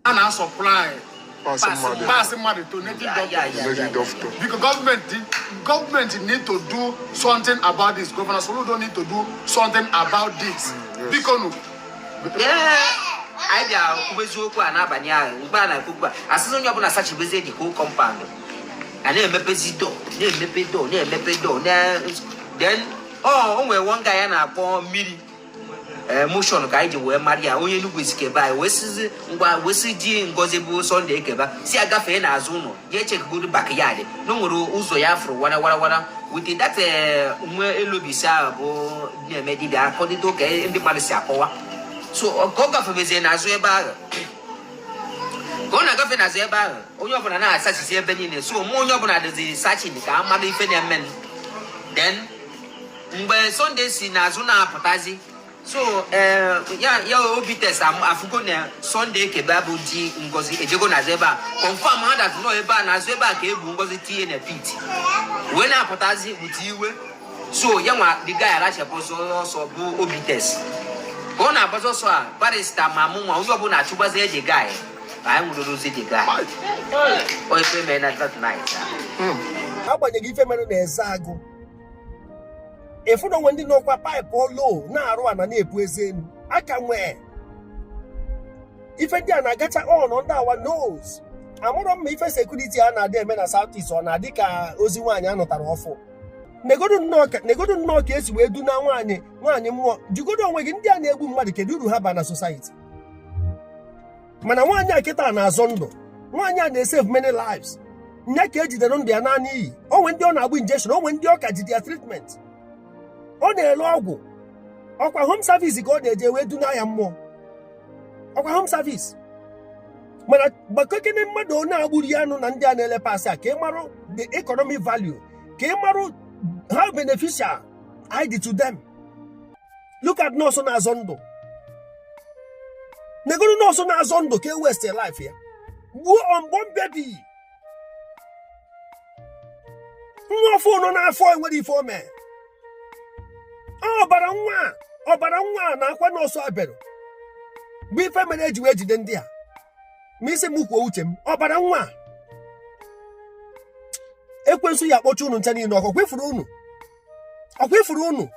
A na-supply Parts mmadụ. Parts mmadụ to native doctor. Native doctor. Because government need to do something about this. Governor Soludo need to do something about this. Biko nu. Ee, anyị bịa kwubezi okwu a n'abalị ahụ. Mgbe a na-ekwukwu a, asịsị onye ọbụla searchibezie the whole compound. A na-emepezi door, na-emepe door, na-emepe door na. Then ọ o nwere one guy ya na-akpọ Mmiri Motion, ka anyị ji wee mara ya, onye Enugwu Ezike anyị, wee sizi ngwa, wee si ji Ngozi bụ Sunday Ekeba si agafee n'azụ ụlọ ya, echekgodo backyard na o nwere ụzọ ya fụrụ wara wara wara with that nwe elobisi ahụ bụ na-eme dibịa akọdịdo ka ndị mmadụ si akọwa. So ka ọ gafebezie n'azụ ebe ahụ, ka ọ na-agafe n'azụ ebe ahụ, onye ọbụla na-asachisi ebe niile. So mụ, onye ọbụla dịzi searching ka a mara ife na-eme. Then mgbe Sunday si n'azụ na-apụtazi, so ya obi test afụgo na Sunday Ekebe bụ di Ngozi ejego n'azụ ebe a, confirm ha that nọ ebe a, n'azụ ebe a ka ebu Ngozi tinye na pit, wee na-apụtazi with iwe. So ya nwa the guy arachapụ ọsọ ọsọ bụ obi test. Ka ọ na-agbazi ọsọ a, barrister ma mụ nwa, onye ọbụla achụgbazie the guy, ka anyị nwụrụzi the guy. O ife mere na that night. Agbanyeghị ife mere na eze agụ, ịfụ na onwe ndị nọkwa pipe olo na-arụ ana na-epu eze elu aka nwee ife ndị a na-agacha on under our nose. Amụrọ mma ife security a na-adị eme na South East, ọ na-adị ka ozi nwaanyị anụtara ọfụ. Negodu nnọọ ka esi wee duna nwaanyị mmụọ. Jugodo onwe gị, ndị a na-egbu mmadụ, kedu uru ha ba na society? Mana nwaanyị a kịta na-azọ ndụ, nwaanyị a na-esave many lives. Nya ka ejidere ndụ ya naanị iyi. Onwe ndị ọ na-agba injection, onwe ndị ọ ka jide ya treatment, ọ na-ere ọgwụ. Ọkwa home service ka ọ na-eje wee duna ya mmụọ, ọkwa home service. Mana gbakọkene mmadụ ọ na-agburu ya anụ na ndị a na-ele parts a, ka ị marụ the economic value, ka ị marụ how beneficial I dị to them. Look at nọọsụ na-azọ ndụ. Negoro nọọsụ na-azọ ndụ ka e waste life ya, gbuo unborn baby, nwa ọfụ nọ n'afọ enwere ife o mee. Ọbara nwa a, ọbara nwa a na-akwa nọọsụ abịara bụ ife mere eji wee jide ndị a. Ma isi m kwuo uche m, ọbara nwa a, ekwensu ya akpọcha unu ncha niile. Ọkwa ifuru unu, ọkwa ifuru unu.